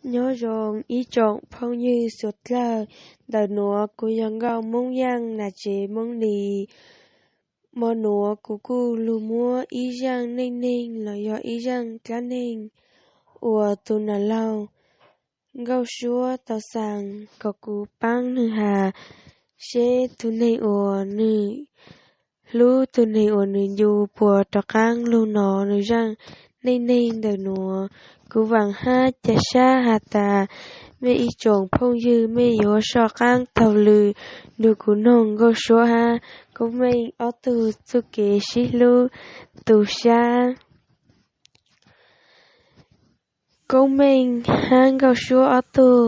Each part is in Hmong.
Nyob zoo ib tsoom phooj ywg suav dlawg, ntawm nuav kuv yog Nkauj Moob Yaaj, nam tsev Moob Lis. Mo nuav kuv kuj lug muab ib zaaj neej neeg los yog ib zaaj dlaab neeg uas tug nam laug Nkauj Suab tau xaa kom kuv paab nwg has, seb tug neeg uas nwg hlub, tug neeg uas nwg ncu puas rov qaab lug nov nwg zaaj neej neeg ntawm nuav. Kuv vaam hab ca sab has tas mej ib tsoom phooj ywg mej yuav soj qaab taug lw nrug kuv noog Nkauj Suab hab Koob Meej ob tug txuj kev sib hlub tu sab. Koob Meej hab Nkauj Suab ob tug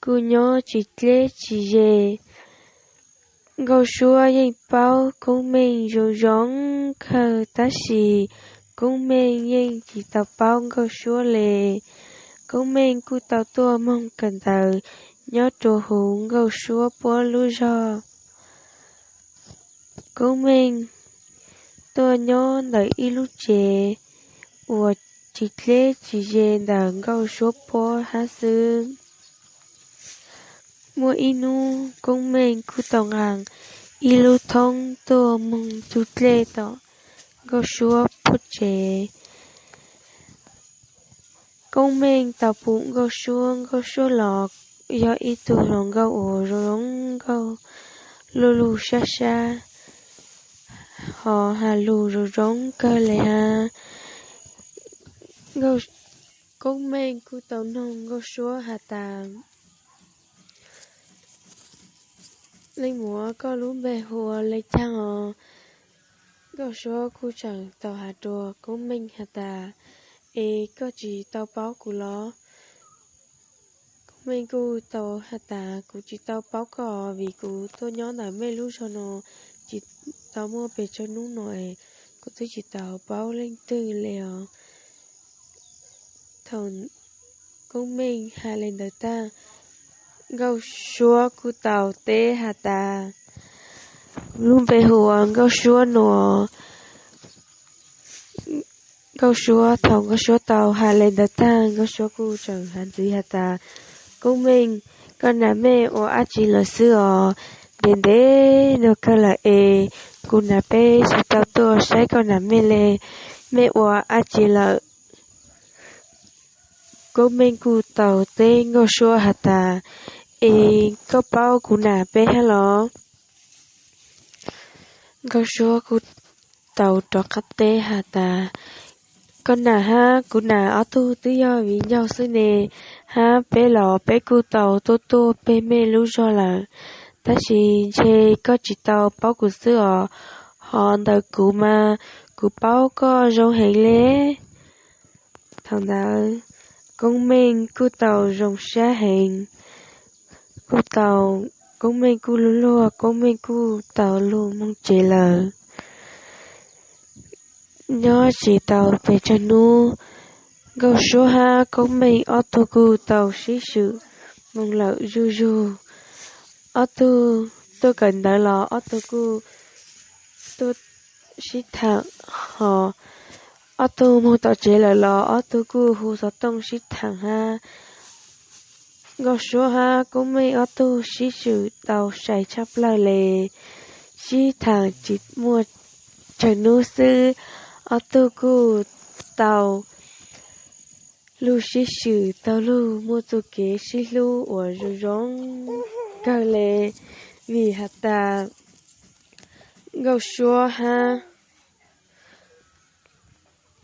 kuj nyob tsis dleb tsis ze. Nkauj Suab yeej paub Koob Meej zoo zoo kawg, tab sis Koob Meej yeej tsis tau paub Nkauj Suab le. Koob Meej kuj tau tuaj moog kawm ntawv nyob rua huv Nkauj Suab puab lub zog. Koob Meej tuaj nyob ntawm ib lub tsev uas tsis dleb tsis ze ntawm Nkauj Suab puab hab xwb. Muaj ib nub Koob Meej kuj tau nqaa ib lub thoob tuaj moog txug dlej tom Nkauj Suab puab tsev. Koob Meej tau pum Nkauj Suab, Nkauj Suab los yog ib tug hluas nkauj uas zoo zoo nkauj, lug lug sab sab, ho has lug zoo zoo kawg le hab. Koob Meej kuj tau noog Nkauj Suab has tas, Leej muam, koj lub npe hu ua le caag os? Nkauj Suab kuj tseem tau has rua Koob Meej has tas, Es koj tsis tau paub kuv los? Koob Meej kuj tau has tas, Kuv tsis tau paub koj vim kuv tuaj nyob ntawm mej lub zog no tsis tau muaj pes tsawg nub no, kuv twb tsis tau paub leej twg le os. Thaum Koob Meej has le ntawd tag, Nkauj Suab kuj tau teb has tas, Kuv lub npe hu ua Nkauj Suab no. Nkauj Suab, thaum Nkauj Suab tau has le ntawd tag, Nkauj Suab kuj tseem has ntxiv has tas, Koob Meej, koj nam mej ua dab tsi lawm xwb os? Ntev ntev no kawg lawm es kuv nam peb tsis tau tuaj saib koj nam mej le, mej ua dab tsi lawm? Koob Meej kuj tau teb Nkauj Suab has tas, Es koj paub kuv nam peb hab los? Nkauj Suab kuj tau rov qab teb has tas, Koj nam hab kuv nam ob tug twb yog viv ncaus xwb ne, hab peb los peb kuj tau tuaj tuaj peg mej lub zog lawm, tab sis ntshe koj tsis tau paub kuv xwb os, ho ntawm kuv mas kuv paub koj zoo heev le. Thaum ntawd Koob Meej kuj tau zoo sab heev, kuj tau, Koob Meej kuj lug luag, Koob Meej kuj tau lug moog tsev lawm. Nyob tsis tau pes tsawg nub, Nkauj Suab hab Koob Meej ob tug kuj tau sib swm moog lawm zuj zug. Ob tug tuaj kawm ntawv los ob tug kuj tuaj sib thaam, ho ob tug moog tom tsev lawm los ob tug kuj hu xov tooj sib thaam hab. Nkauj Suab hab Koob Meej ob tug sib swm tau sai tshaj plawg le, sib thaam tsis muaj tsawg nub xwb, ob tug kuj tau lug sib swm tau lug muaj txuj kev sib hlub uas zoo zoo kawg le, vim has tas Nkauj Suab hab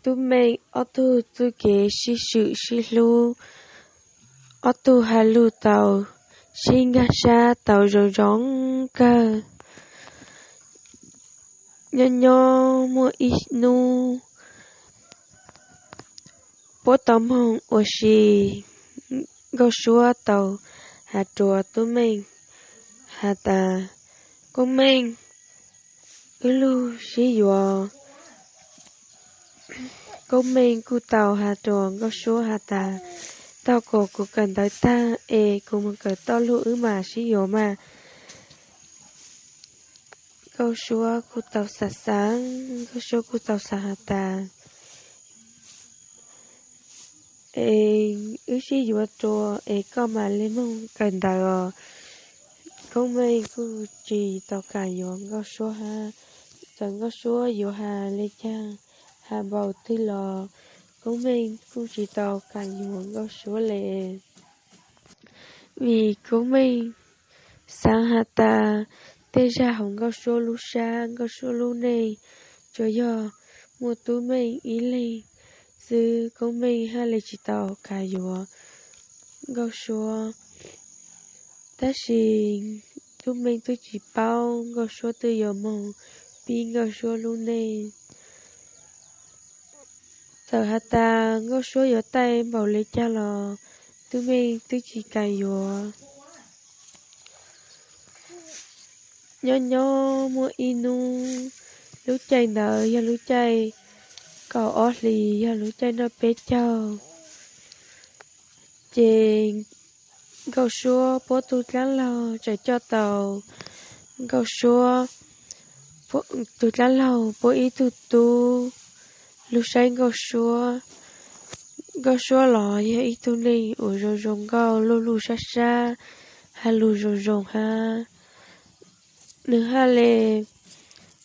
Tub Meej ob tug txuj kev sib swm sib hlub, ob tug has lug tau sib nkaag sab tau zoo zoo kawg. Nyob nyob muaj ib nub puab tau moog ua si, Nkauj Suab tau has rua Tub Meej has tas, Koob Meej, wb lug sib yuav. Koob Meej kuj tau has rua Nkauj Suab has tas, tau kom kuv kawm ntawv tag es kuv moog kawm toj lug wb mam sib yuav mas. Nkauj Suab kuj tau xaav xaav, Nkauj Suab kuj tau xaav has tas, es wb sib yuav dua es koj mam li moog kawm ntawv os. Koob Meej kuj tsis tau kam yuav Nkauj Suab hab. Txawm Nkauj Suab yuav has le caag has npaum twg los Koob Meej kuj tsis tau kam yuav Nkauj Suab le. Vim Koob Meej xaav has tas tej zag hauv Nkauj Suab lub sab, Nkauj Suab lub neej, tsuas yog muaj Tub Meej ib leeg xwb, Koob Meej hab le tsis tau kam yuav Nkauj Suab. Tab sis Tub Meej twb tsis paub Nkauj Suab twb yuav moog pib Nkauj Suab lub neej. Txawm has tas Nkauj Suab yuav taij npaum le caag los Tub Meej twb tsis kam yuav. Nyob nyob muaj ib nub, lub caij ntawd yog lub caij kaum ob hlis, yog lub caij noj peb caug, ces Nkauj Suab puab tug dlaab laug tseem coj tau Nkauj Suab, tug dlaab laug puab ib tug tub lug saib Nkauj Suab. Nkauj Suab los yog ib tug neeg uas zoo zoo nkauj, lug lug sab sab, has lug zoo zoo hab. Nwg hab le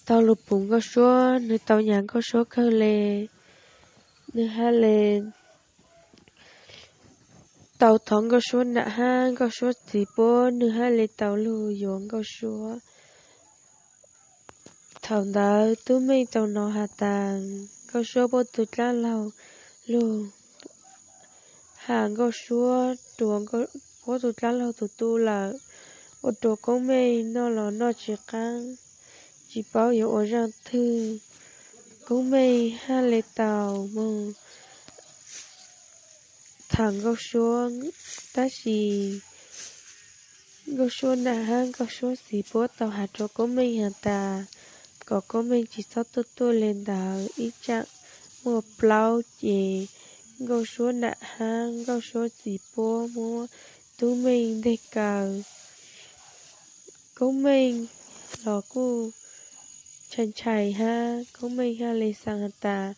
tau lug pum Nkauj Suab, nwg tau nyam Nkauj Suab kawg le. Nwg hab le tau thov Nkauj Suab nam hab Nkauj Suab txiv puab, nwg hab le tau lug yuav Nkauj Suab. Thaum ntawd Tub Meej tau nov has tas Nkauj Suab puab tug dlaab laug lug has Nkauj Suab rua puab tug dlaab laug tug tub lawm, ua rua Koob Meej noj los noj tsis qaab, tsis paub yuav ua zaaj twg. Koob Meej hab le tau moog tham Nkauj Suab, tab sis Nkauj Suab nam hab Nkauj Suab txiv puab tau has rua Koob Meej has tas kom Koob Meej tsis txhob tuaj tuaj le ntawd, ib tsam muaj plaub ces Nkauj Suab nam hab Nkauj Suab txiv puab muab Tub Meej nteg kaw. Koob Meej los kuj ntshai ntshai hab, Koob Meej hab le xaav has tas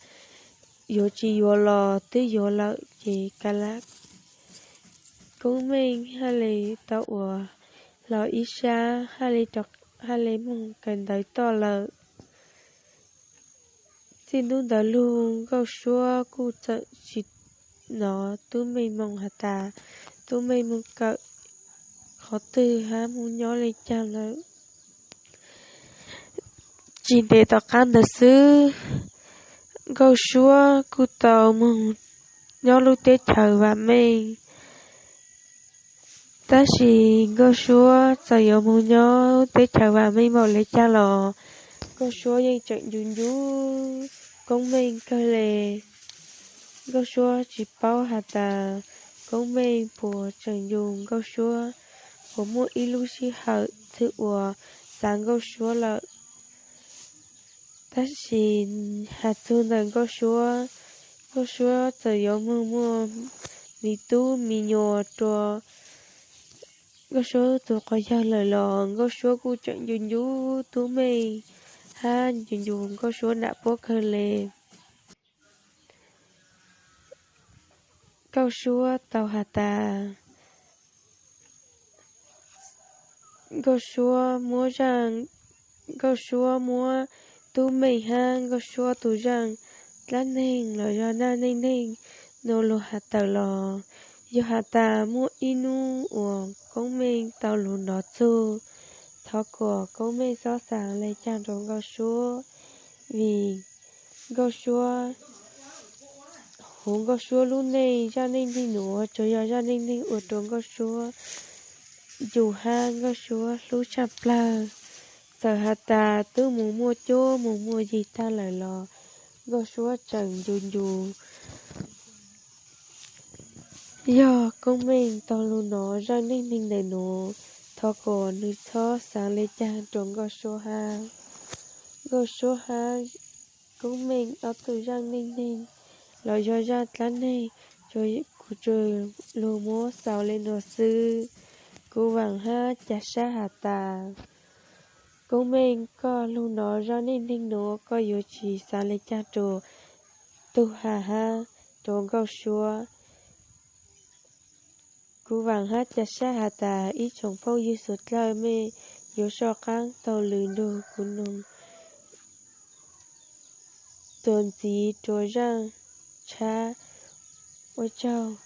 yuav tsis yuav los twb yuav lawm ces kav liam. Koob Meej hab le tau ua hlo ib sab, hab le moog kawm ntawv toj lawm. Txij nub ntawd lug Nkauj Suab kuj txawm tsis nov Tub Meej moog has tas Tub Meej moog kawm qhov twg hab moog nyob le caag lawm. Tsis ntev tom qab ntawd xwb, Nkauj Suab kuj tau moog nyob lub teb chaws vam meej. Tab sis Nkauj Suab txawm yuav moog nyob teb chaws vam meej npaum le caag los Nkauj Suab yeej tseem ncu ncu Koob Meej kawg le. Nkauj Suab tsis paub has tas Koob Meej puas tseem ncu Nkauj Suab, puas muaj ib lub sij hawm twg uas xav Nkauj Suab lawm. Tab sis has txug ntawm Nkauj Suab, Nkauj Suab txawm yuav moog muaj miv tub miv nyuas rua Nkauj Suab tug quas yawg lawm los Nkauj Suab kuj tseem ncu ncu Tub Meej hab ncu ncu Nkauj Suab nam puab kawg le. Nkauj Suab tau has tas Nkauj Suab muab, Nkauj Suab muab Tub Meej hab Nkauj Suab tug zaaj dlaab neeg los yog zaaj neej neeg nuav lug has tawm los, yog has tas muaj ib nub uas Koob Meej tau lug nov txug, thov kom Koob Meej xob xaav le caag rua Nkauj Suab, vim Nkauj Suab, huv Nkauj Suab lub neej, zaaj neej neeg nuav tsuas yog zaaj neej neeg ua rua Nkauj Suab ncu hab Nkauj Suab hlub tshaj plawg. Txawm has tas tub mus muaj cuab mus muaj yig taag lawm los Nkauj Suab tseem ncu ncu. Yog Koob Meej tau lug nov zaaj neej neeg ntawm nuav, thov kom nwg xob xaav le caag rua Nkauj Suab hab. Nkauj Suab hab Koob Meej ob tug zaaj neej neeg los yog zaaj dlaab neeg, kuv tsuas lug muab xaus le nuav xwb. Kuv vaam hab ca sab has tas Koob Meej, koj lug nov zaaj neej neeg nuav koj yuav tsis xaav le caag rua tug has hab rua Nkauj Suab. Kuv vaam hab ca sab has tas ib tsoom phooj ywg suav dlawg mej yuav soj qaab taug lw nrug kuv noog txuas ntxiv rua zaaj tshab. Ua tsaug.